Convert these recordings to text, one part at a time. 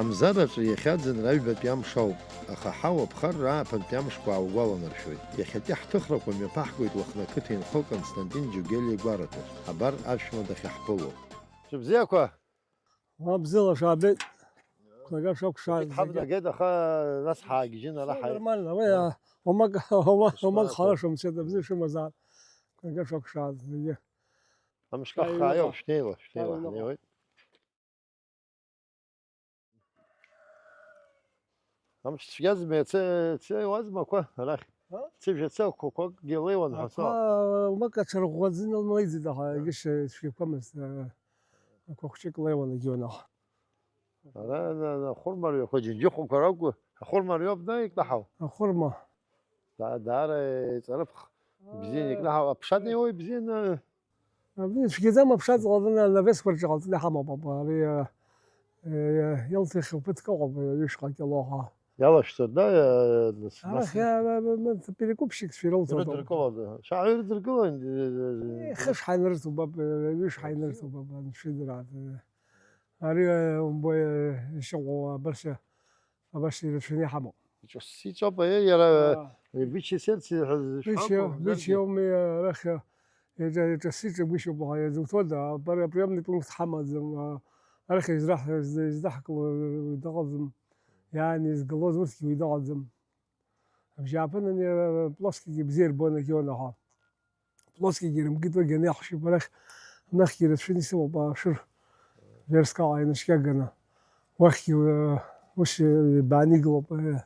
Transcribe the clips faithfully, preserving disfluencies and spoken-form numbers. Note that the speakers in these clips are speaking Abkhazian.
Амзараҿы иахьа аӡынра аҩбатәи амш ауп, аха ҳауа аԥхарра ааԥынтәи амшқәа ааугәаланаршәоит. Иахьатәи ҳҭыхрақәа мҩаԥаҳгоит Лыхны ақыҭа инхо Константин Џьугелиа игәараҭаҿ, абар аԥшәма дахьаҳԥыло. Шәыбзиақәа! Уа бзиала шәаабеит. Қәнага шәақәшәааит. Ҳабнагеит, аха нас ҳаагьежьын ара ҳаи-, нормально, уи, а, уамак, уамак, уамак ҳара шәымцеит, абзиа шәымазаап. Қәнага шәақәшәааит зегьы. Амшқәа ҳхааиоуп, шәааиуа, шәнеила, шәнеила, шәааиуа. Ҳнеиуеит. Амш цәгьазма, иацы, иацы иуазма ақәа арахь? А? Цыжә иацы ақәақәакгьы леиуан ҳәа. Ақәа, уамак аҽарӷәӷәаӡаны илеиӡеит, аха егьи цәгьақәамызт, а, ақәа хәҷык леиуан егьи уанаха. Ара, на, на, ахәырмарҩақәа, џьынџьыхәақәа ракәу, ахәырмарҩоуп, да, икнаҳау? Ахәырма. Да, даара иҵарыԥх, бзианы икнаҳау, аԥша неиуа ибзианы. Абни цәгьаӡам, аԥша ҵҟалҵаны, анавесқәа рҿы ҟалҵаны иҳамоуп, ари, а, а, илҭахьоу ԥыҭк ыҟоуп, ҩышҟа кило ҳәа. Иалашәҵоит, да, а, нас, арахь, нас, а, а, а, а, перекупщикцәа ирылҭоит. Ирыдыркылоит. Шаҟа ирыдыркылоит, э, э, э, хышҳа инырҭоуп, аб, ҩышҳа инырҭоуп, аб, анцәа идыраат. Ари, умбои, ишыҟоу абас, абас ирацәаны иҳамоуп. Иҿы сиҵоуп, аиеи, иара, аа, вичи сердце ҳәа зышәҳәақәоу, вичи, вичи ауми, арахь, иаҿа-, иаҿасыҵагәышьоуп, аха иазуҭода, апри-, априемный пункт ҳамаӡам, а, арахь израҳ-, из-, издаҳкыло уи дыҟаӡам, иааины изгылоз урҭгьы уи дыҟаӡам. Абжьааԥын ани, плоскигьы бзиа ирбон, егьиуанаҳа. Плоскигьы ирымгеит, уигьы аниаҳшьып арахь, анахьгьы ирацәаны исымоуп, ашәыр версткала инаскьаганы. Уахьгьы, э, ус, э, ибааны игылоуп, э,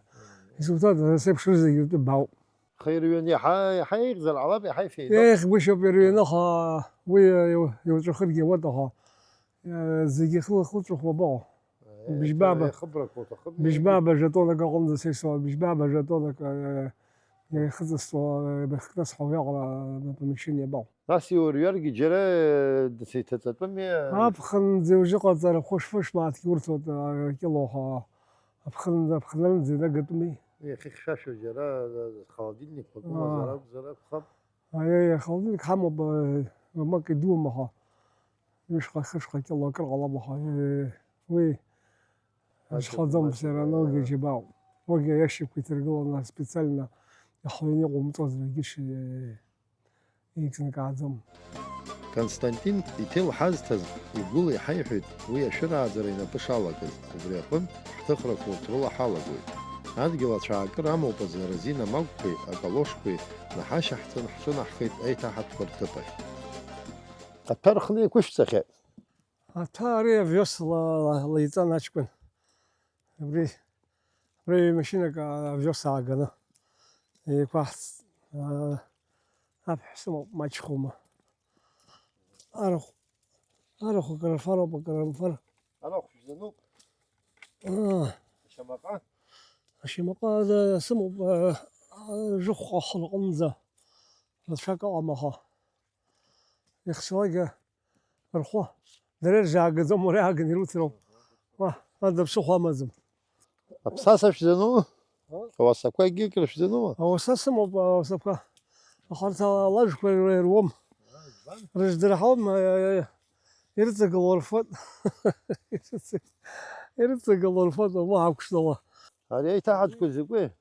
изуҭада, нас еиԥш рызегьы ртәы баауп. Аха ирҩын иаҳа, иаҳа еиӷьзар ҟалап, иаҳа ифеида. Еиӷьгәышьоуп ирҩын, аха уи, э, иу-, иуҵәахыргьы ауеит, аха, э, зегьы хы-, хылҵәахуа баҟоу. Э, быжьба аба-, ихыбрақәа уҭахым, быжьба абажатонак аҟынӡа са исоуа, быжьба абажатонак, э, ихыҵысуа, э, быхкнысҳәа уиаҟара, э, помещение баҟоу. Нас иурҩаргьы џьара, э, дсеиҭаҵатәыми, э? Аԥхынӡа иужьыҟаҵара хәышфышмааҭгьы урҭоит, э, кило ҳәа. Аԥхын-, аԥхынрынӡа инагатәыми. Иахьыхьшәашәо џьара, э, холодильникқәак, аа, умазар акәзар акәхап. Аиеи, ахолодильник ҳамоуп, э, уамак идуым аха. Ҩышҟа, хышҟа кило акыр ҟалап аха, э, уи азхаӡом, все равно уигьы џьабаауп. Уигьы аиашьыкьқәа иҭаргыланы специально иахланы иҟоумҵозар, егьи ши-, еиҿнакааӡом. Константин иҭел ҳазҭаз игәыла иҳаиҳәеит уи ашәырааӡара инапы шалагаз, убри аҟынтә ҳҭыхрақәа урҭ рыла ҳалагоит. Адгьыл ацәаакыра амоуп азы аразина магәқәеи акалошқәеи наҳашьаҳҵан ҳҿынаҳхеит аиҭаҳатәқәа рҭыԥ ахь. Аҭәа рхны иқәышәҵахьеит. Аҭәа ари авиос ла-, ла-, леиҵан аҷкәын. Абри, абри машьынак, а, авиос ааганы еиқәаҳҵ-, а, аԥҳә сымоуп, маҷхоума. Арахә, арахә акрырфароуп, акрырымфар. Арахә шәзануп. Аа. Ашьамаҟа? Ашьамаҟа, а, сымоуп, а, а, жәохәҟа хырҟынӡа. Рацәак ыҟам, аха. Ихцалакгьы рхәы дара ирзаагаӡом, уара иааганы ируҭароуп. Уа, ада ԥсыхәа амаӡам. Аԥсаса шәзану? А? Ауасақәа егьырҭ рышәзанума? Ауаса сымоуп, ауасақәа. Аха арҭ алажәқәа ир-, ируам. Рыждырҳауам, а, а, а, ирыҵагылоу рфоит. Ирыҵагылоу рфоит, уамоу ҳақәшәала. Ари аиҭаҳатәқәа закәи?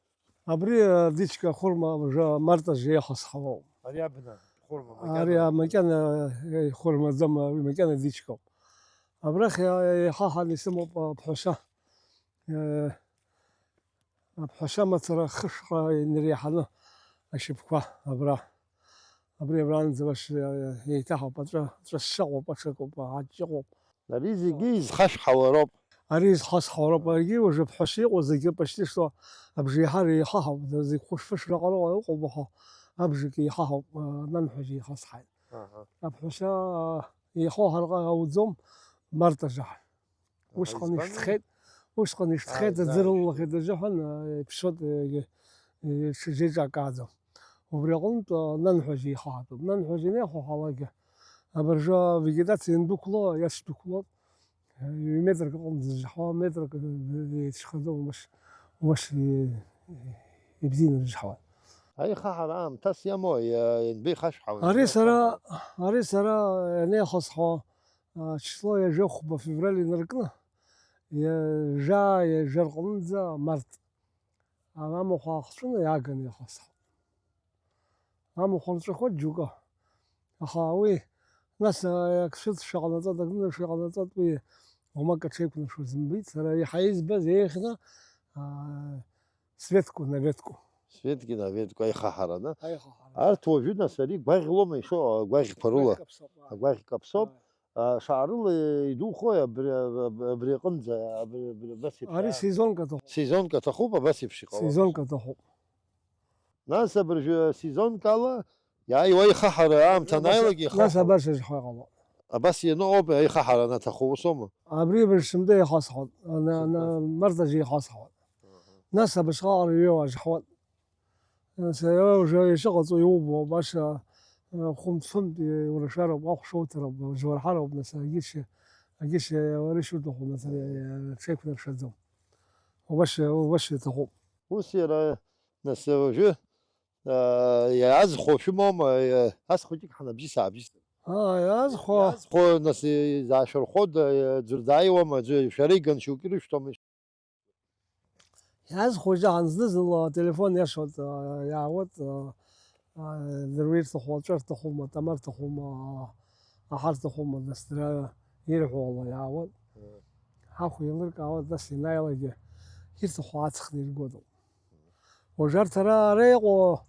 Абри, а, дичка хәырма, уажәы март азы иахысҳауоуп. Ари абна хәырма, ари макьана, а, макьана, э, хәырмаӡам, уи макьана дичкоуп. Абрахь, а, иҳаҳаны исымоуп, а, аԥҳәаса. Э, аԥҳәаса мацара хышҟа инареиҳаны ашьапқәа абра. Абри абранӡа баш, э, еиҭаҳауп, аҵәа, аҵәа ссаҟәоуп, аҽакоуп, аҷҷаҟәоуп. Ари зегьы изхашәҳауа роуп. Ари изхашҳауа роуп. Аригьы уажәы аԥҳәыс иҟоу зегьы почти что абжеиҳара еихаҳауп. Зегь хәышәфышра ҟароуа ыҟоуп, аха абжак еихаҳауп, а, нанҳәа еихасҳаит. Аҳа. Аԥҳәыс, а, еихоу ҳарҟа ауӡом, март азы. Аха усҟан избан? Ишьҭхеит, усҟан ишьҭхеит, аӡы рыллахьеит азыҳәан, а, иԥсуеит, егьи, егьи ҽаӡәы еиҿакааӡам. Убри аҟынтә, а, нанҳәа еихаҳатәуп. Нанҳәа ианеихаҳалакгьы, абыржәы авегетациа иандәықәло, иацдәықәлоит. Ҩ-метрак аҟынӡа зжаҳауа, метрак еицәхаӡом, убас, убас и-, ибзианы рызҳауан. Аихаҳара аамҭас иамоу, иа-, ианбеихашәҳауеи? Ари сара, ари сара ианеихасҳауа, а, число ҩажәа хәба февраль инаркны, ҩажәа, ҩажәа рҟынӡа март. Амахә аахҵәаны иааганы ихасҳауп. Амахә рҵәахуеит џьоукы. Аха уи, нас, а, ак шәыцәа ҟанаҵоит, ак нырцә иҟанаҵоит, уи уамак аҽеиқәнаршәо зымбеит. Сара иаҳа избаз еиӷьны, а, Светку, Наветку. Светки, Наветку, аихаҳара, да? Аихаҳара. Арҭ уажәы, нас, ари гәаӷьлома ишо, агәаӷьқәа рыла? Агәаӷь каԥсоуп. Агәаӷь каԥсоуп. Аи. А, шаарыла идухои абри, аб-, абри аҟынӡа, абри, абри абас еиԥш? Ари аамҭа сезонк аҭахуп. Сезонк аҭахуп, абас еиԥш иҟалоит. Сезонк аҭахуп. Нас абыржәы сезонк ала иааиуа аихаҳара аамҭа, нас, анааилак нас ихаҳауп. Абас азҳәа иҟалоит. Абас иану ауп аихаҳара анаҭаху, ус аума? Абри абыржә сымда ихасҳауеит, ана-, ана-, март азы ихасҳауеит. Аҳа. Нас абасҟак ҩеиуа азҳауеит. Нас, э, уже ишыҟаҵо иубо, баша, э, хәынтә-фынтә, э, урашәароуп, ахә шоуҭароуп, уарҳароуп, нас, агьышьа, агьышьа, э, уара ишуҭаху, нас, э, ҽеиқәнаршәаӡом. Убаша, убаша иҭахуп. Ус иара, нас, уажәы, э, иаазхәо шәымоума, э, ас хәыҷык ҳанабжьыс аабжьыс? Аа, иаазхәо. Иаазхәо, нас, э, изаашәырхәода, э, ӡәыр дааиуама, аӡәы шәара иган шьоук ирышәҭома? Иаазхәо џьаҳан зны-зынла ателефон иашоит, а, иаауеит, а, а, дыруеи рҭаху, аҵәа рҭахума, атама рҭахума, а, аҳа рҭахума, нас дара ирҳәо ала иаауеит. Мм. Ҳахә еилыркаауеит, нас ианааилакгьы ирҭаху аҵхны иргоит. Уажә арҭ ара, ара иҟоу,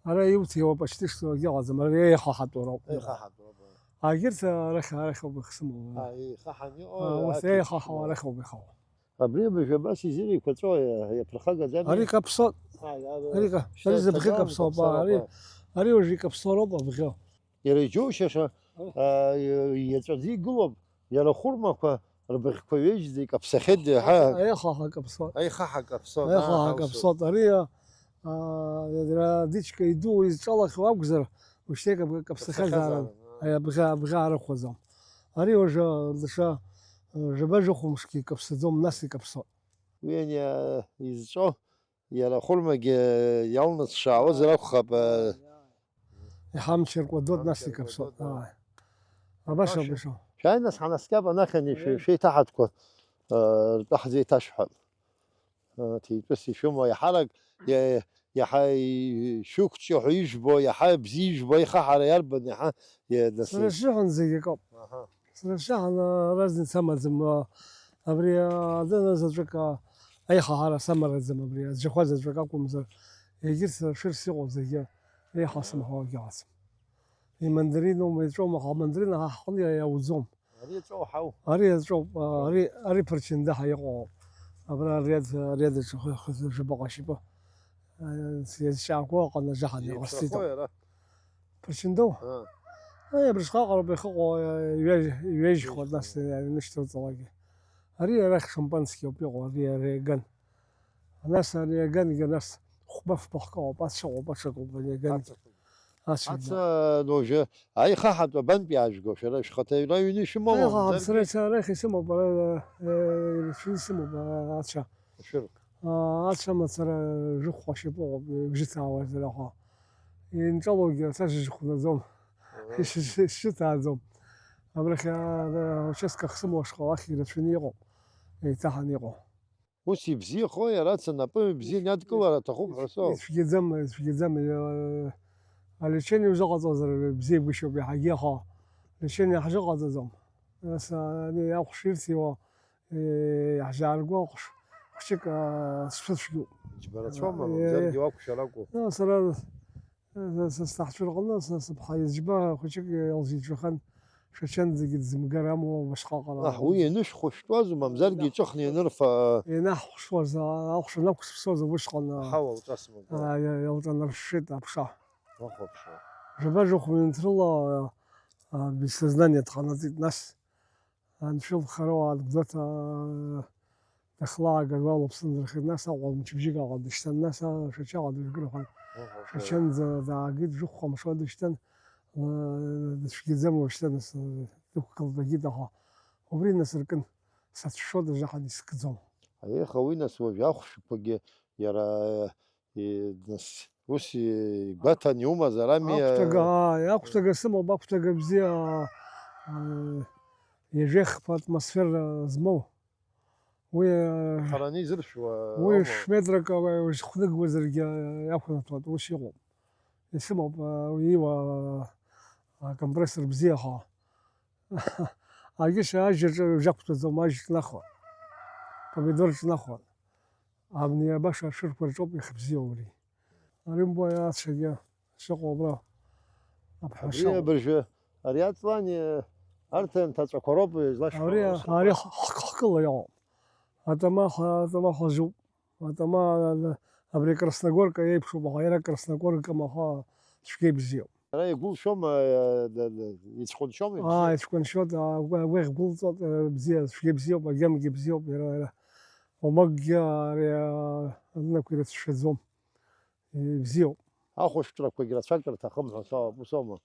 ара иуҭиуа почти что акгьы ыҟаӡам, ара еихаҳатәу роуп. Еихаҳатәу роуп, а. Агьырҭ арахь, арахь ауп ихсымоу. А, еихаҳан иҟоу, а, урҭ арахь еихаҳауа иҟоу. Арахь ауп ихауа. Абри абыржәы абас изыреиқәаҵәоу иаԥырхагаз ами? Ари каԥсоит. Аи, аи, ари ка-, ари зыбӷьы каԥсоуп, ари, ари уажәы икаԥсо роуп абӷьы. Иара иџьоушьаша, а, иаҵәаӡа игылоуп, иара ахәырмақәа рбыӷьқәа ҩежьӡа икаԥсахьеит, аиҳа. Аихаҳа каԥсоит. Аихаҳа каԥсоит, аихаҳа каԥсоит. Ари, а, иара дичка иду изҿалахьоу акәзар, ушьҭа икаԥсахьазаарын. Каԥсахьазаарын, а. Аи, абӷьы, абӷьы аарыхәаӡом. Ари уажәы даҽа, э, жәаба-жәохә мшгьы икаԥсаӡом, нас икаԥсоит. Уи ани, а, изҿо, иара ахәырмагьы иалнацшаауазар акәхап, а. Иҳамчыркәа дуд, нас икаԥсоит. Ааи. Абаша, абаша. Шәааи, нас, ҳанаскьап анахь ани шәе-, шәеиҭаҳатәқәа, а, ртәы ҳзеиҭашәҳәап. Ҭеитәыс ишәымоу, иаҳарак, иа-, иаҳа ишәықәҿио ҳәа ижәбо, иаҳа бзиа ижәбо аихаҳара иарбан, иаҳа, иа-, нас. Сара сшәыҳәан зегь акоуп. Аҳа. Сара сшәыҳәан, а, разница амаӡам, а, абри, а, адәы заҵәык, а, аихаҳара самараӡам абри, аӡәахәа заҵәык акәымзар, егьырҭ шәырс иҟоу зегьы еиҳа сымҳәогьы ыҟаӡам. Имандариноума, иҵәоума, аха амандарин ҳа ҳҟны иа-, иауӡом. Ари иаҵәоу ҳау. Ари иаҵәоуп, а, ари, ари ԥырчында ҳа иҟоу. Абра ари аӡ-, ари аӡаҿ хы-, хы-, жәабаҟа шьапы. А, иазҵаақәоу аҟны ажаҳан иҟасҵеит. Иеиԥшрахои ара? Ԥырчындоу? А. Аи, абрысҟак ауп иахьыҟоу, а, иҩежь-, иҩежьхуа, нас, иҩежьхуа, а, инышьҭоуҵалакгьы. Ари арахь шампански ауп иҟоу, ари, ари аган. Нас ари агангьы, нас хәба-фба хкы ауп, ацәа ыҟоуп, аҽакоуп ари агангьы. Ацәа. Ацәа, ацәа, уажәы аихаҳатә абантә иаажәго, шәара шәхаҭа аҩра аҩны ишәымоу? Аихаҳа, сара, сара арахь исымоуп, ара, э, ирацәаны исымоуп, а, ацәа. Ашәыр. А, ацәа мацара жәохә ашьапы ыҟоуп, ибжьы ҭаауа зырахәа. Инҿалогьы ацәа шьыжьхә наӡом. Ага. Ишьы-, ишьы-, ишьы ҭааӡом. Абрахь, а, участок ахсымоу ашҟа уахь ирацәаны иҟоуп, еиҭаҳаны иҟоу. Ус ибзиахои, ара ца напы бзианы иадкылар аҭахуп ҳәа соуп. Ицәгьаӡам, ицәгьаӡам, э, алечение узыҟаҵозар бзиагәышьоуп иаҳагьы, аха лечение ҳзыҟаҵаӡом. Нас, ани ахәшә ирҭиуа, э, иаҳзаарго ахәшә хәҷык, а, сшәыцәгьоуп. Џьбарацәоума, э, мамзаргьы уақәшәар акәу? Ну, сара Са, са сҭаацәа рҟны са сыԥҳа иазџьба хәыҷык илзиҵәахын, шәачанӡагьы дзымгар амуа убасҟак ҟалан. Аҳ, уи ианышәхәышәтәуаз, мамзаргьы иҿыхны ианырфа. Ианаҳхәшуаз, а-, ахәшә анақәсыԥсоз убысҟан, а, аҳауа лҿасмыгәа. А, иа-, иалҿанаршәшәеит аԥша. Уахәаԥшуа. Жәаба-жәохә минуҭ рыла, а, а, без сознания дҟанаҵеит, нас. Анцәа илхароу анекдот, аа, дахлаагароуа лыԥсы нырхеит, нас Аҟәа мчыбжьык аҟа дышьҭан, нас, аа, Шәачаҟа дыжәгыр ҳәа. Аха, аха. Шәачанӡа даагеит, жәохә мшуа дышьҭан, аа, дыцәгьаӡам уажәшьҭа, нас, аа, дықәгылт, дагеит, аха убри инасыркын, сацәшәо дажаҳан искӡом. Аиеи, аха уи, нас, уажә ахәшәқәагьы иара И-, нас, ус игәаҭан иумазар ами, агәҭага, а, аа, агәҭага сымоуп, агәҭага бзиа, аа, ҩажәеихԥа атмосфера змоу. Уи, э, хараны изыршәуа уи аума? Шә-метрак, э, узхәныгуазаргьы, э, иақәнаҭәоит, ус иҟоуп. Исымоуп, э, уи иуа, э, акомпрессор бзиахо. Агьыс ажьаҿ-, жьақәтәаӡом, ажь ҿнахуан. Помидор ҿнахуан. Абни абаша ашәырқәа рҿоуп иахьыбзиоу убри. Ари умбои ацәагьы шыҟоу абра. Аԥҳәаса. Абри абыржәы, ари аҵлани, арҭ анҭаҵәақәа роуп излашәҳәо. Абри, ус. Ари х-, х-, хкыла иҟоуп. Атама х-, атама хәажәуп. Атама, абри Красногорка еиԥшуп, аха иара Красногорка махәа цәгьа ибзиоуп. Ара игәылшәома, э, д-, д-, ицәҟәыншьома, ибзиоуп? Аа, ицәҟәыншьоит, аа, агәы-, агәы иахьгәылҵуа, э, бзиа, цәгьа бзиоуп, агьамгьы бзиоуп, иара, иара. Уамакгьы ари, аа, адунақәа ирыцәшәаӡом. Ибзиоуп. Ахәышәтәрақәагь рацәак рҭахым ҳәа сауп, ус аума?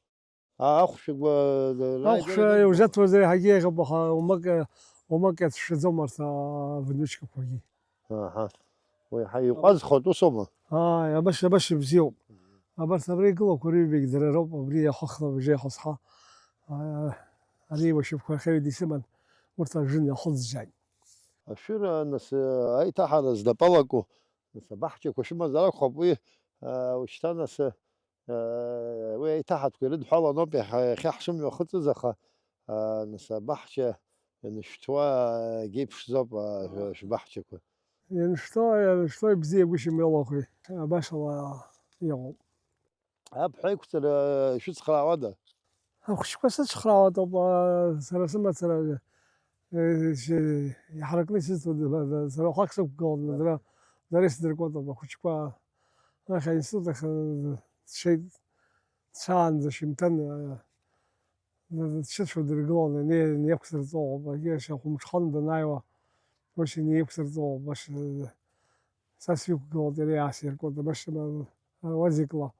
А, ахәшәқәа, э, ахәшәа рааигәара иузаҭәуаз еиҳагьы еиӷьуп, аха уамак, уамак иацәшәаӡом арҭ авынҩычкақәагьы. Аҳа. Уи ҳа иҟәазхоит, ус аума? Ааи, абас, абас ибзиоуп. Абарҭ абра игылақәа рыҩбагь дара роуп, абри иахыхны абжьы иахысҳа. Аа, ари иуашьапқәа ахьаҩ дисыман, урҭ ажәын иахылҵжьааит. Ашәыра, нас, аиҭаҳара здапалаку, нас, абаҳчақәа шәымазар акәхап, уи, аа, ушьҭа, нас, Уи аиҭаҳатәқәа ирыдҳәаланоуп иахьа, иахьа ҳшымҩахыҵыз, аха, нас, абаҳча ианышәҭуа, егьа иԥшӡоуп, а, шәбаҳчақәа. Ианышәҭуа, ианышәҭуа ибзиагәышьам иалахәи, абасала иҟоуп. Абҳәа аиқәҵара шәыцхраауада? Ахәыҷқәа сыцхраауа ауп, а, сара сымацара, э, ш-, иҳаракны исыцуа, сара уахак сықәгылан, дара, дара исдыркуа ауп ахәыҷқәа. Аха аинститут ахь, э, дцеит, дцаанӡа шьымҭан, э, дцәыцәо дыргылон, ине-, инеиқәсырҵо ауп, егьи ашьа Хәымҽхан данааиуа, ус инеиқәсырҵо ауп, аш-, э, са сиқәгылоит, иара иаасиркуеит, абас, э, уазикла,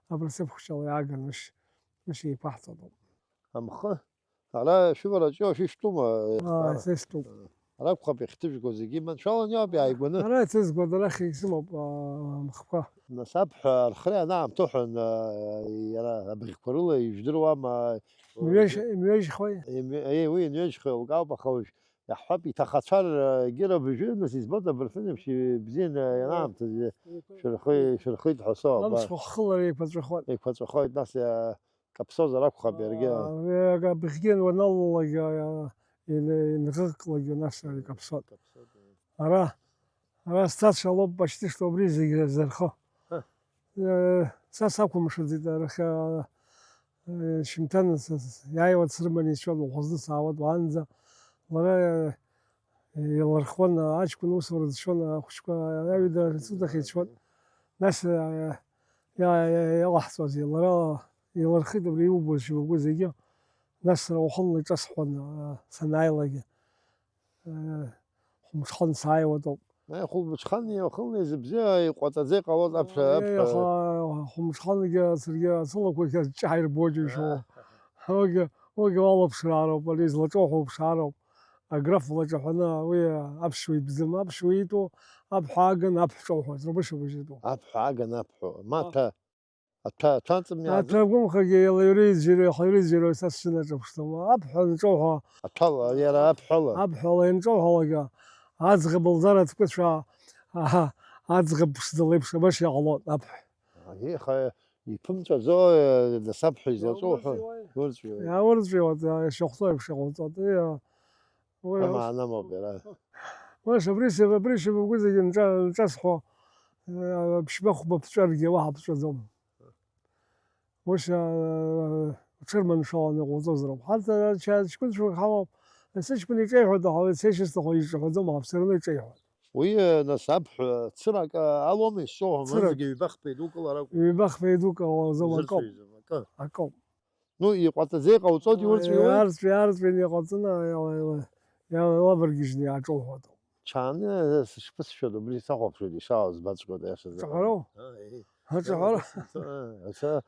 апроцеп хәҷала иааган, ус, ус еиқәаҳҵоит ауп. Амхы? Ара шәывараҿы иоуа шәышәтәума? Аа, са истәуп. Ара акәхап иахьҭыжәго зегьы маншәаланы иоуп иааигәаны. Ара иҭызгоит, арахь егьсымоуп, аа, амхқәа. Нас абҳәа архра ианаамҭоу ҳәа, аа, иара абыӷьқәа рыла ижәдыруама? Имҩажь-, имҩажьхуеи? Имҩа-, е, уи инҩажьхуеи лкаауп, аха уажә иаҳҳәап, иҭахацәар, егьырабжьы, нас избоит абырфын еиԥш ибзианы ианаамҭаз, шәырхи-, шәырхит ҳәа соуп. Амцхә хылара еиқәаҵәахоит. Еиқәаҵәахоит, нас иа-, Каԥсозар акәхап иаргьы. Абыӷьгьы уаналалак, инӷыӷклак, нас ари каԥсоит. Ара, ара сҭацәа лоуп, почти что убри зегь зырхо. Са сақәымшәаӡеит, арахь, шьымҭан иааиуа дсырманы ицәан, уахазны саауеит уаанӡа. Лара Илырхуан, аҷкәын усура дцәон, ахәыҷқәа аҩада рҵыҭахь ицон. Нас, иа-, иа-, иалаҳҵозеи, лара илырхит абри иубоз шьоукы зегьы. Нас сара уахынла иҿасҳәон, санааилакгьы. Хәымҽхан сааиуатәоуп. Наи хәылбыҽхан иахылнеи зыбзиа иҟаҵаӡа иҟалоз аԥхьа, аԥхьа. Аха Хәымҽхангьы саргьы сылақәагьы аҿаҳа ирбо џьушьо. Уигьы, уигьы уалаԥшраароуп, ари злаҿоуҳәо уԥшаароуп. Аграф лаҿаҳәаны уи аԥшьуа итәӡам, аԥшьуа итәу аԥҳә ааган аԥҳә ҿоуҳәа, ҵәрабышьа быжьтәу. Аԥҳә ааган аԥҳәо. Ма аҭәа, аҭәа, аҭәа ҵымҩа аӡы. Аҭәа гәымхагьы иара иреиџьыра, иреиџьыра са сшынаҿаԥшӡом. Аԥҳәа анҿоуҳәа. Аҭәала, иара аԥҳәала. Аԥҳәала ианҿоуҳәалак, аӡӷаб лӡара ҭкәыцәаа, аҳа, аӡӷаб ԥшӡа леиԥш абас иҟалон аԥҳә. Аха иԥымҵәаӡо, дасаԥҳәа излаҵоу ҳәа. Иаурҵәиуеит. Урҵәиуеит. Иаурҵәиуеит, ишахәҭоу еиԥш иҟауҵоит. Уи, уи амаана амоуп иара. Уи абри сеиба, абри шьоукы зегьы нҿа-, нҿасҳәо, ԥшьба-хәба ԥҵәаргьы уаҳа ԥҵәаӡом. Ус, уҽырманшәаланы иҟауҵозароуп. Ҳарҭ ача-, ачкәынцәа ҳамоуп. Сыҷкәын иҿеиҳәоит, аха уи цеишьас ҭахо иҿаҳәаӡом, аха все равно иҿеиҳәоит. Уи, нас, аԥҳә цырак алоуми зҿоуҳәо, цырак. Мызгьы ҩба-хԥа идукылар акәу? Ҩба-хԥа идукылаӡом, акоуп. Изырцәаҩӡам, акы. Акоуп. Ну, иҟаҵаӡа иҟауҵоит, иурҵәиуеит? Иарҵәи-, иарҵәины иҟаҵаны, иала-, иала-, иала-, илабаргьежьны иаҿоуҳәоит. Чаны сышԥысшәоит, убри сахәаԥшуеит, ишаауа збаҵәҟьоит, аиаша. Ҿаҳәароу? Аа, еи. Аҿаҳәара? Са, са,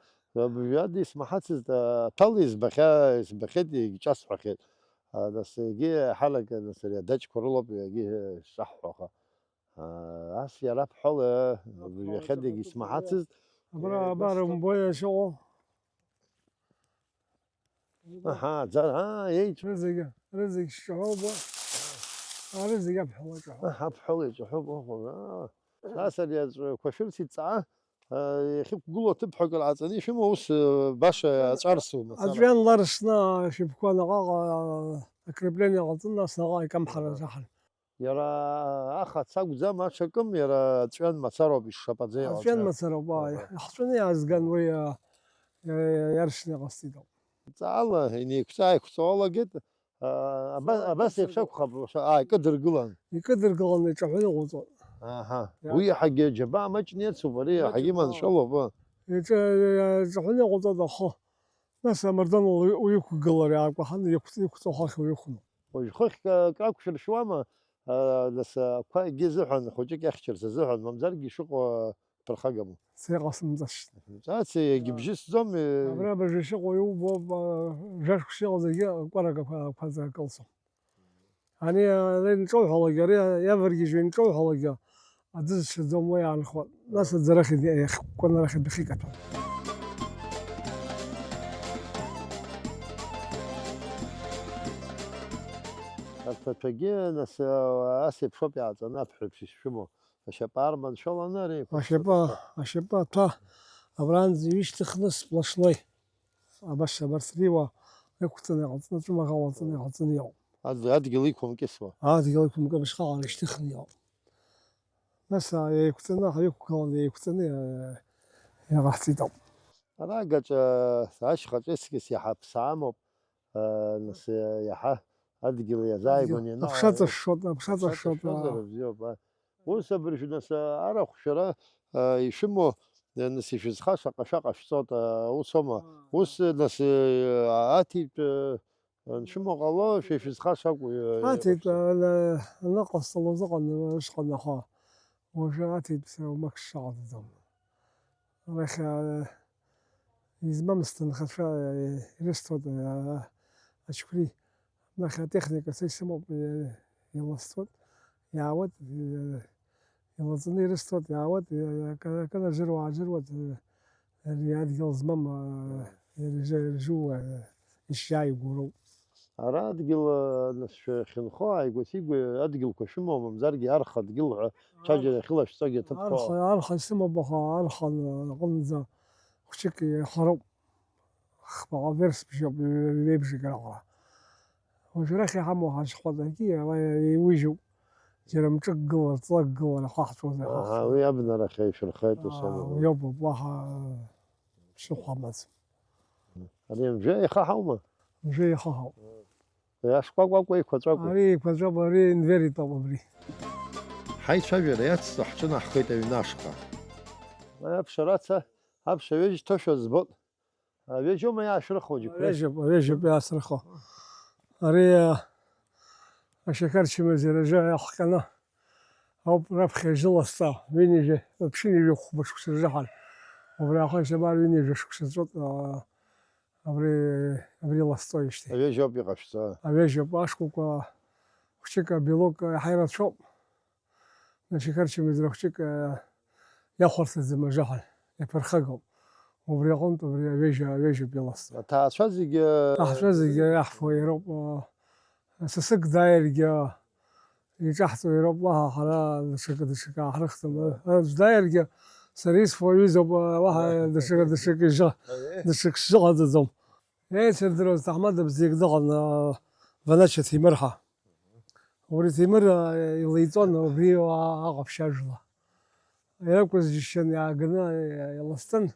абжьуада исмаҳацызт, аҭәала избахьа-, избахьеит, егьҿасҳәахьеит. А, нас, егьи ҳалаганы, нас, ари адаҷқәа рылоуп, егьи шаҳҳәо, аха, а, ас иара аԥҳәала, абжьахьадагь исмаҳацызт. Абра, абар, умбои, ашьаҟа. Аҳа, ӡара, аа, еиҿ. Рызегьы, рызегь шҿаҳәоу убо. Ара зегь аԥҳәала иҿаҳәоуп. Аҳ, аԥҳәала иҿаҳәоуп, оҳо, аа. Нас ари аҵәқәа шәырц иҵаа, а, иахьықәгылоу аҭыԥ ҳәа акыр ҟаҵаны ишәымоу, ус, а, баша аҵәарсу мацара? Аҵәҩан ларсны ашәыԥқәа наҟ-ааҟ, а, акрепление ҟаҵаны, нас наҟ-ааҟ икамҳара заҳан. Иара ахац акәӡам, аҽакым, иара аҵәҩан мацароуп ишшапаӡа иҟаҵа. Аҵәҩан мацароуп, ааи. Аҳа. Иаҳҵәаны иаазган уи, а, иа-, иа-, иаршьны иҟасҵеит ауп. Ҵаала инеиқәҵа-ааиқәҵо алагеит, а, аба-, абас еиԥш акәхап, ааи, кыдыргылан. Икыдыргыланы иҿаҳәаны иҟоуҵоит. Аҳа. Иа- Уи иаҳагьы џьабаа маҷны иацуп, ари иаҳагьы Маҷны, маншәалоуп, а. Иҿа-, иаҿаҳәаны иҟоуҵоит ахы. Нас амардуан уи-, уиқәгылар иаакәаҳан, иқәҵ-, иқәҵахахьоу ихәну. Уажә хыхьк акрақәшәыршьуама, а, нас ақәа егьи азыҳәан, хәыҷык иахьчарц азыҳәан, мамзаргьы ишыҟоу ԥырхагаму? Сеиҟасымҵашт. Ҵац, егьыбжьысӡом, э. Абра абыржәы ишыҟоу иубо, а, жәашықәса иҟаз егьи акәарак ақәа-, ақәаӡа акылсуам. Ани, а, инҿоуҳәалак, ари иаваргьежьуа инҿоуҳәалак, аӡы зҽаӡом, уи аанхоит. Нас аӡы арахь иахькәкәан арахь адәахьы икаҭәон. Аҭәаҭәагьы, нас, а, ас еиԥшоуп иааҵаны, аԥҳәыс ишшәымоу. Ашьапы аарманшәаланы ари еиқәыԥса Ашьапы, ашьапы аҭәа абранӡа иҩышьҭыхны сплошной. Абас, абарҭ риуа иқәҵаны иҟаҵаны, ҵәымаӷ алаҵаны иҟаҵаны иҟоуп. Ад-, адгьыл иқәымкьысуа. Адгьыл иқәымкьысуа, абышҟаҟара ишьҭыхны иҟоуп. Нас, а, еиқәҵаны, ҳаиқәгыланы, еиқәҵаны, а, иҟаҳҵеит ауп. Ара агаҿа, ашьхаҿ ескьыс иаҳа аԥсы амоуп, а, нас, а, иаҳа адгьыл иазааигәаны Адгьыл. Ианаҳа-, Аԥша ҵашшоит, аԥша ҵашшоит, аԥша ҵашшозар аа. Бзиоуп, а. Ус абыржә нас, а, арахә шәара, а, ишәымоу, а, нас ишәызхаша ҟашәа ҟашәҵоит, а, ус аума? Аа. Ус, а, нас, а, аҭитә, а, аншәымоу ҟало, шәа ишәызхаша акәу, а, Аҭитә, иҟашәҵо? А, ана-, аныҟасҵалоз ыҟан, усҟан аха, уажәы аҭитә сара уамак сшаҟаҵаӡом. Арахь, а, измам сҭынхацәа, а, ирысҭоит, а, ачқәри. Нахь атехника са исымоуп, е-, иласҵоит, иаауеит, е-, илаҵаны ирысҭоит, иаауеит, е-, акы, акы наџьыруа, ааџьыруеит, е-, ари адгьыл змам, е-, иржа-, иржу, е-, ишиааигәоу роуп. Ара адгьыл, е, нас шәахьынхо, ааигәа-сигәа адгьылқәа шәымоу, мамзаргьы арха адгьыл ҳәа, ар-, ҽаџьара иахьылашәҵогьы аҭыԥқәа. Арха, арха исымоуп, аха арха аҟынӡа хәҷык ихароуп. Хԥаҟа верс бжьоуп, ҩеибжак раҟара. Уажә арахь иҳамоу ҳашхәа дагьы, ала еиужьуп. Џьара мҿыкгылар, ҵлакгылар ахаҳҵозар Аҳа, ахаҳҵоит. Уи абнарахь ишәырхеит ус Аа, амала. Уи ауп, уаҳа ԥсыхәа амаӡам. Ари мжәа ихаҳаума? Мжәа ихаҳауп. Иашкәакәакәа еиқәаҵәакәа. Ари еиқәаҵәа, ари инвер итәоуп абри. Ҳаицәажәара иацҵо ҳҿынаҳхеит аҩны ашҟа. Аԥшараца, аԥша ҩежь ҭошәа збот. Ҩежьоума иаашәырхуа џьықәреи? Ҩежьоуп, ҩежьоуп иаасырхо. Ари, а, ашьақар чымазара ажа иахҟьаны ауп раԥхьа ижыласҵа, ҩынҩажәа, ԥшьынҩажәа хәба шықәса рзыҳәан. Убри аахыс абар ҩынҩажәа шықәса ҵуеит, а, абри, абри ласҵоижьҭеи. Аҩежь ауп иҟашәҵа. Аҩежь ауп, ашкәакәа хәҷык абелок иаҳа ирацәоуп. Нас ихарчымыз рахәҷык, э, иахәарҭаӡам ажаҳәа, иаԥырхагоуп. Убри аҟынтә убри аҩежь, аҩежь ауп иласҵо. Аҭаацәа зегьы, Аҳәса зегьы иаҳфо иароуп, э, сасык дааиргьы иҿаҳҵо иароуп, уаҳа ҳара даҽакы, даҽакы ааҳрыхӡом. Аӡә дааиргьы сара исфо аҩызоуп, э, уаҳа даҽакы, даҽакы жа-, даҽакы сзыҟаҵаӡом. Еицырдыруаз ҭаҳмада бзиак дыҟан, э, Ванача Ҭемыр ҳәа. Убри Ҭемыр, а, илеиҵон убри, а, аҟаԥшь ажәла. Иакәыз џьшьан иааганы, а, иласҵан,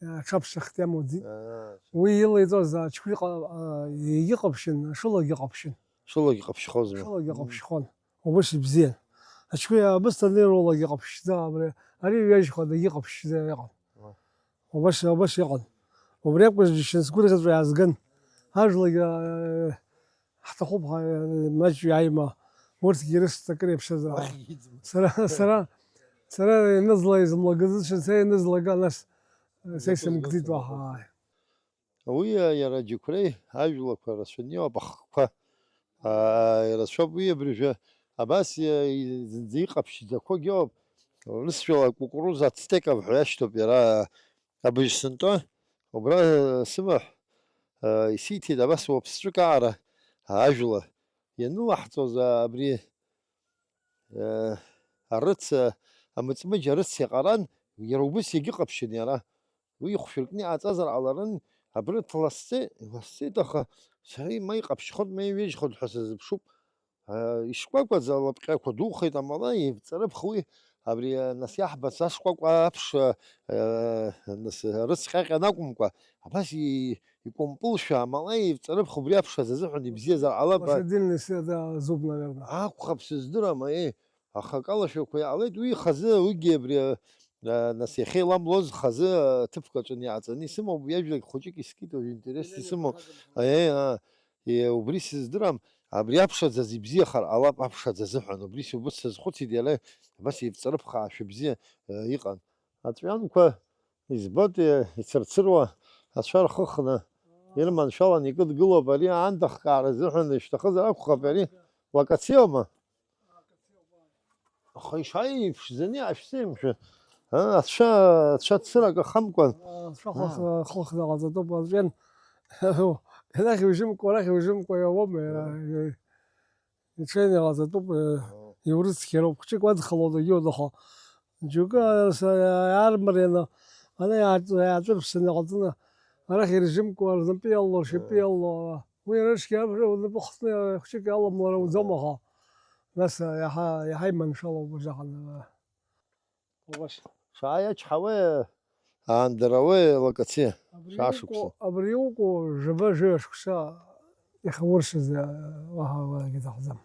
а, аҽаԥсахт иамоуӡеит. Аа. Уи илеиҵоз аҽқәа иҟа-, а, егьыҟаԥшьын, ашылагьы ҟаԥшьын. Шылагьы ҟаԥшьхозма. Шылагьы ҟаԥшьхон. Убыс ибзиан. Аҽқәа абысҭа анеироулагьы ҟаԥшьӡа, абри, ари ҩажьхәа дагьыҟаԥшьӡа иҟан. Ма. Убас, убас иҟан. Убри акәыз џьшьан сгәырӷьаҵәа иаазган. Ажәлагьы, а, ҳҭахуп, ҳа, маҷ иааима, урҭгьы ирысҭоит акыр иаԥсазар. Уахь иӡым. Сара, сара, сара ианызла изымлагазыцәан, сара ианызлага, нас, са исымкӡеит уаҳа. Уи, иара аџьықәреи ажәлақәа рацәаны иоуп, ахқәа, аа, ирацәоуп. Уи абыржәы абас, и-, и-, зынӡа иҟаԥшьӡақәоугьы ыҟоуп. Урысшәала акукуруза ацтеков ҳәа иашьҭоуп иара. Абыжь сынтәа, убра, э, сымаҳә, э, исиҭеит абас уаԥсҵәык аара, ажәла. Ианылаҳҵоз, э, абри Э, арыц, э, амыҵмыџь арыц иаҟаран, иара убыс иагьыҟаԥшьын иара. Уи ихәшәыркны иҟаҵазар ҟаларын, абрыҭ ласҵеит, ласҵеит, аха сара ма иҟаԥшьхоит, ма иҩежьхоит ҳәа сазыԥшуп. Э, ишкәакәаӡа алапҟьақәа духеит, амала ивҵарыԥх уи, абри, э, нас иаҳбац ашкәакәа аԥш, э, э, нас, э, рыцҟьаҟьан акәымкәа, абас и-, икәымпылшәа, амала ивҵарыԥх убри аԥшаз азыҳәан ибзиазар ҟалап. Лошадиный след, да, зуб, наверное. Акәхап, сыздырам, аиеи. Аха акалашәақәа иаалеит, уи хазы, уигьы абри, а, нас иахьа иламлоз хазы, а, ҭыԥк аҿы иааҵаны исымоуп, ҩажәак хәыҷык искит, уажә интерес исымоуп. Аиеи, аа, е, убри сыздырам, абри аԥшаӡаз ибзиахар ҟалап, аԥшаӡа азыҳәан, убри субыс сазхәыцит иара, абас ивҵарыԥхаашәа бзиа, а, иҟан. Аҵәҩанқәа избоит, е, ицырцыруа, ацәа рхыхны, ирманшәалан икыдгылоуп, ари аандахкаара азыҳәан ишәҭахызар акәхап, ари локациоума? Аха ишааи иԥшӡаны иаашәзеи, мшәа? А, ацәа, ацәа цырак ахамкәан. Ацәа хых-, хыхны ҟаҵатәуп, аҵәҩан. Арахь иужьымкәа, арахь иужьымкәа иауам, иара, иҽеины иҟаҵатәуп, э, иурыцқьароуп. Хәыҷык уадхалоит, егьиудаха. Џьоукы, ас-, армарианы, ана иааҵ-, иааҵәырԥсаны иҟаҵаны, арахь иржьымкәа, рнапы иалало, ршьапы иалало, уи рышьгьы абра унапы хтны хәыҷык иаламлар ауӡом, аха, нас, иаҳа, иаҳа иманшәалоуп уажәы аҟны. Убас. Шааи ачҳауеи, аандарауеи локациа, абри шаашықәса. Иуку, абри иуку жәаба-жәаҩа шықәса иахьауршаз, уаҳа уалагьы иҭахӡам.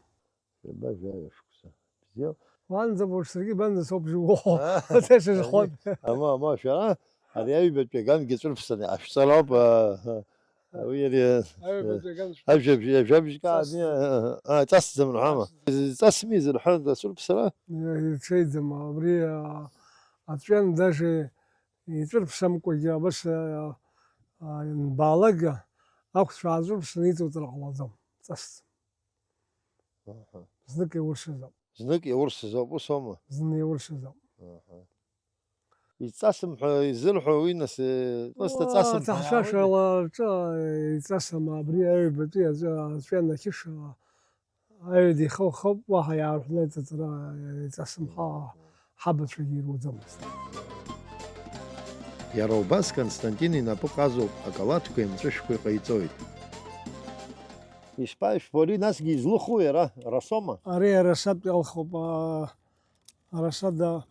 Жәаба-жәаҩа шықәса. Бзиоуп. Уанӡа буш, саргьы банӡа соуп жьуго. А? Ацәа шьыжьхон. Ама, ама, шәара, ари аҩбатәи агангьы ҵәырԥсаны, ашәҵароуп, а, а, уи ари, аҩбатәи аган ажәабжь, ажәабжь каани, ҵасӡам. А, а, ҵасӡам рҳәама? Ҵасӡам. Ҵасми зырҳәоз ацәырԥсара? Э, иҽеиӡам, абри, а, аҵәҩан даже иҵәырԥсамкәагьы абас, а, а, ианбаалак, ақәцә ааҵәырԥсаны иҵоуҵар ҟалаӡом, ҵасӡам. Аҳа. Знык иуршазоуп. Знык иуршазоуп, ус аума? Зны иуршазоуп. Аҳа. Иҵасым ҳәа изырҳәо уи нас, э, просто уа, ҵасым ҳәа ҭаҳшашала иаауеит. Рҿы, э, иҵасым, абри аҩбатәи аҵәа, аҵәҩан ахьышала, аҩада ихы-, хауп, уаҳа иаарҳәны иҵаҵара, э, иҵасым ҳа-, ҳабацәагьы ируӡомызт. Иара убас Константин инапы ҟазоуп, акалаҭқәеи амҵәышәқәеи ҟаиҵоит. Ишԥа, ишԥари, насгьы излыху иара, расома? Ари арасатә иалхуп, аа, арасада,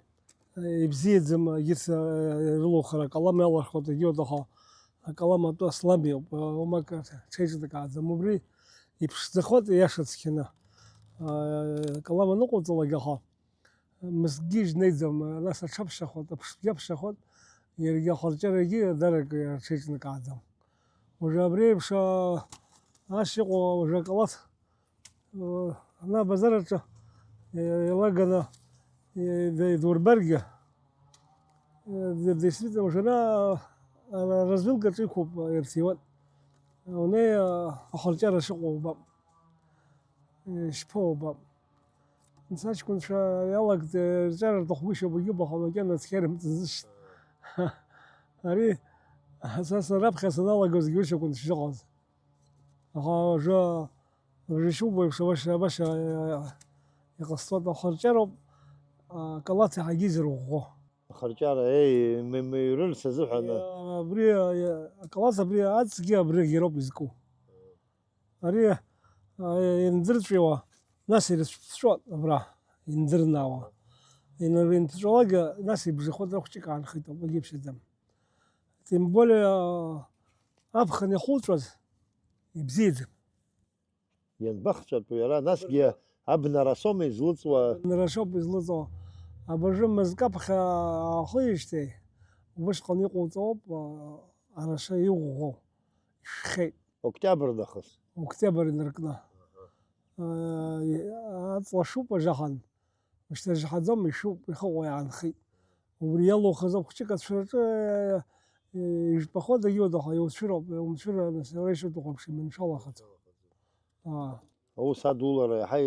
э, ибзиаӡам, егьырҭ, э, ирылухыр акалам иалырхуеит, егьиуҭаху акалам атәы асламиоуп, э, уамак ҽеиҿнакааӡам. Убри иԥшӡахоит, иаша цқьаны. Э, акалам аныҟауҵалак, аха, мызкгьы изнеиӡом, нас аҽаԥшахоит, аԥштәгьы аԥшахоит, иаргьы ахырҷарагьы дарак рҽеиҿнакааӡам. Уажәы абри еиԥш, а, ас иҟоу уажәы акалаҭ, а, ана абазар аҿы, е, еилаганы, е, де-, идурбаргьы, е, де-, действительно, уажәы ана, а, развилка аҿы иқәуп, а, ирҭиуан. Унеи, а, ахырҷара шыҟоу убап. Ишԥоубап? Нас аҷкәынцәа иалагӡа, рҿиара рҭахгәышьоуп, егьуп, аха макьана цқьа ирымҵыцызшт. Ари, са, са раԥхьа саналагозгьы уи акәын сшыҟаз. Аха уажәы, уажәы ишубо еиԥш, абаша, абаша, иҟасҵоит, ахырҷароуп, акалаҭ иаҳагьы изырӷәӷәо. Ахырҷара, еи, м-, м-, мыҩрырц азыҳәан. Абри, акалаҭ абри аҵгьы абригь ироуп изку. Ари, а, иандырҵәиуа, нас ирыцәҵәҵәо абра, индырнаауа. Ина-, ианҭҵәалак, нас ибжахоит, рахәҷык аанхеит, ауп, егьиԥшьаӡам. Тем более, а, аԥхын иахуҵәаз ибзиаӡам. Ианбахҵәатәу иара, насгьы абнара соума излыҵуа? Абнара соуп излыҵуа. Абыржәы мызкы аԥхьа аахыижьҭеи, убысҟан иҟоуҵоуп, а, араса иӷәӷәоу, ишәхьеит. Октиабр нахыс. Октиабр инаркны. Аҳа. Э, аҵла шуп ажахан, мышьҭа жаҳаӡом, ишуп, ихыҟоу иаанхеит. Убри иалухыз ахәҷык ацәараҿы, э, ижәпахо дагьиуадаха, иуцәыроуп, иумцәыра, нас, уара ишуҭаху еиԥш иманшәалахаӡом. Аа. Аус адулара иаҳа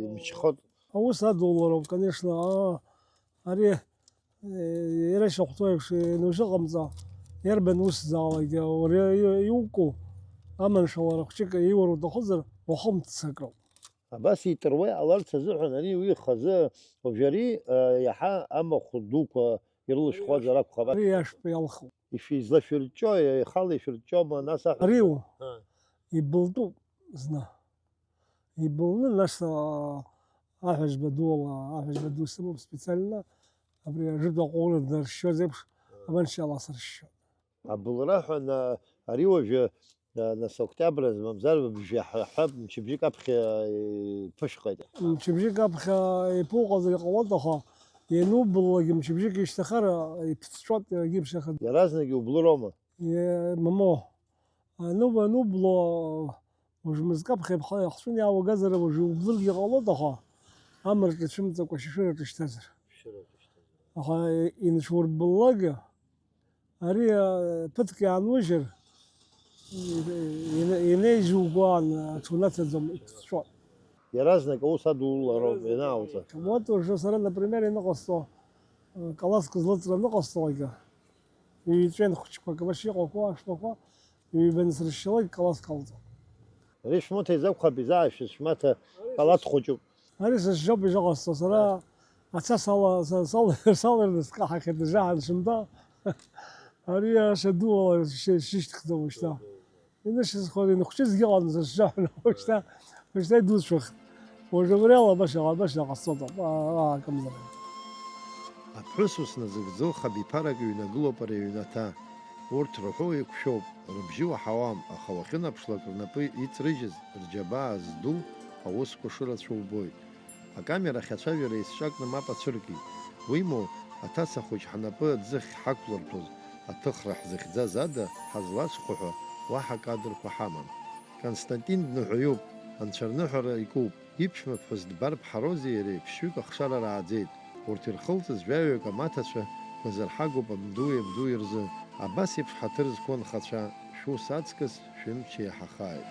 имчхоит. Аус адулароуп, конечно, аа. Ари, э, иара ишахәҭоу еиԥш, ианузыҟамҵо, иарбан усзаалакгьы, уара и-, иуку, аманшәалара хәҷык иура уҭахызар, уахымццакроуп. Абас ииҵыруа иҟаларц азыҳәан ари уи хазы, уажәы ари, э, иаҳа амахә дуқәа ирылышәхуазар акәхап. Ари иашәтәу иалхуп. Ишәизлашәырҷҷо, ихала ишәырҷҷома, нас аҳәа-, Ари у? А. Ибылтәуп зны. Ибылны, нас, а, аҳәызба дуала, аҳәызба ду сымоуп специально. Абри ажәытә аҟәыӷәра днаршьшьоз еиԥш, А. абаншьала сыршьшьуан. Абылра ҳәа на-, ари уажәы, а, нас октиабр азы мамзар бжаҳәа ҳәа мчыбжьык аԥхьа иԥышәҟеит. Мчыбжьык аԥхьа иԥуҟазар иҟалоит, аха ианубыллогьы мчыбжьык ишьҭахар иԥҵәҵәоит, иагьыԥшахеит. Иаразнак иублыроума? Е, мамоу, ануба-, анубло, уажә мызкы аԥхьа иԥха-, иахҵәаны иааугазар, уажә иублыргьы ҟалоит, аха амарҿ ицәымҵакәа шәышәыраҿ ишьҭазар. Аха инцәурбыллогьы, ари, а, ԥыҭк иаанужьыр, и-, и-, инеижьугәаан, аҽунаҭаӡом, иԥҵәҵәо. Иаразнак аус адулароуп ианаауҵа. Вот уажәы сара, например, ианыҟасҵо, а, калаҭк злыҵра аныҟасҵалакгьы, ҩ-ҵәҩан хәыҷқәак абас иҟақәоу ашәпақәа ҩба ансыршьшьалак калаҭк алҵуан. Ари шәмоҭа изакәхап, изаашәыз шәмаҭа калаҭ хәыҷуп. Ари сышжьоуп ишыҟасҵо, сара аца сала-, са-, сала-, салырны скаҳахьеит, ижаҳан сымтәа. Ари ашьа ду ала шьы-, шьышьҭхӡом шьҭа. Инышьсхуан, инхәҷызгьы ыҟан, сышжаҳәан, шьҭа, шьҭа идуцәахт. Уажә абри ала баша, баша ҟасҵоит, а, а, акымзар. Аԥҳәыс ус назыгӡо хабиԥарак ҩнагылоуп ари аҩнаҭа. Урҭ рҳәоу еиқәшәоуп, рыбжьы уаҳауам, аха уахьынаԥшлак рнапы иҵрыжьыз, рџьабаа зду аусқәа шырацәоу убоит. Акамера ахь ацәажәара еицҿакны мап ацәыркит. Уимоу, аҭаца хәыҷ ҳнапы аӡыхь ҳақәлыртәоз, аҭыхра ҳзыхьӡаз ада ҳазлацәхәы ҳәа уаҳа кадрқәа ҳамам. Константин дныҳәаҩуп, анцәа рныҳәара икуп, иԥшәмаԥҳәыс дбар ԥҳарози иареи ԥшьҩык ахшара рааӡеит. Урҭ ирхылҵыз жәаҩык амаҭацәа назырҳагоуп абдуи абдуи рзы. Абас еиԥш ҳаҭыр зқәу анхацәа шәус аҵкыс шәымч еиҳахааит.